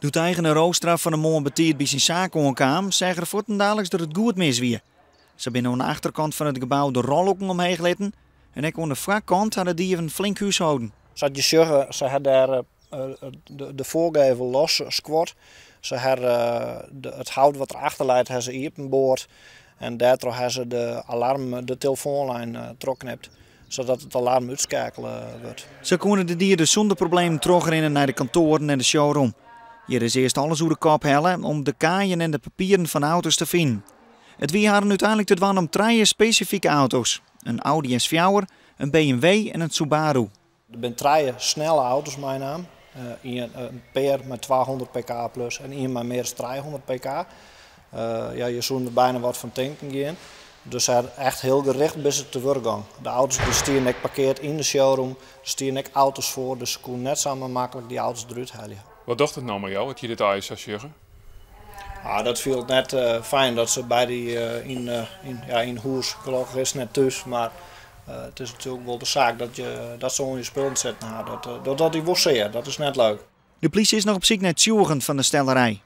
Doe't eigener Roostra fan 'e moarn betiid by syn saak oankaam, seach er fuortendaliks dat it goed mis wie. Se binne oan de achterkant fan it gebou de rollûken omheech litten en ek oan de foarkant ha de dieven flink húsholden. Sa't je sjogge, se ha dêr de foargevel los skuord. Se ha it hout wat der achter leit, ha se iepenboard en dêrtroch ha se de alarm, de telefoanlijn trochknipt, sadat it alarm útskeakele wurdt. Sa koene de dieders sûnder problemen trochrinne nei de kantoaren en de showroom. Hjir is earst alles oer de kop helle om de kaaien en de papieren fan de auto's te finen. It wie harren úteinlik te dwaan om trije spesifike auto's, in Audi S4, in BMW en in Subaru. Der binne trije snelle auto's meinaam. Ien in pear mei 200 pk plus en ien mei mear as 300 pk. Ja, je soene der byna wat fan tinken gean. Dus se echt hiel gericht binne se te wurk gong. De auto's dy stiene ek parkeard yn de showroom. Der stiene ek auto's foar, dus se koene net samar maklik dy auto's derút helje. Wat docht it no mei jo, as je dit allegear sa sjogge? Ah, dat fielt net fijn dat se by dy yn, yn, ja, yn hûs, gelokkich is it net thús, mar it is natuerlik wol de saak dat, je, dat se oan je spullen sitten ha. Dat, dat docht dy wol sear, dat is net leuk. De plysje is noch op syk nei tsjûgen fan de stellerij.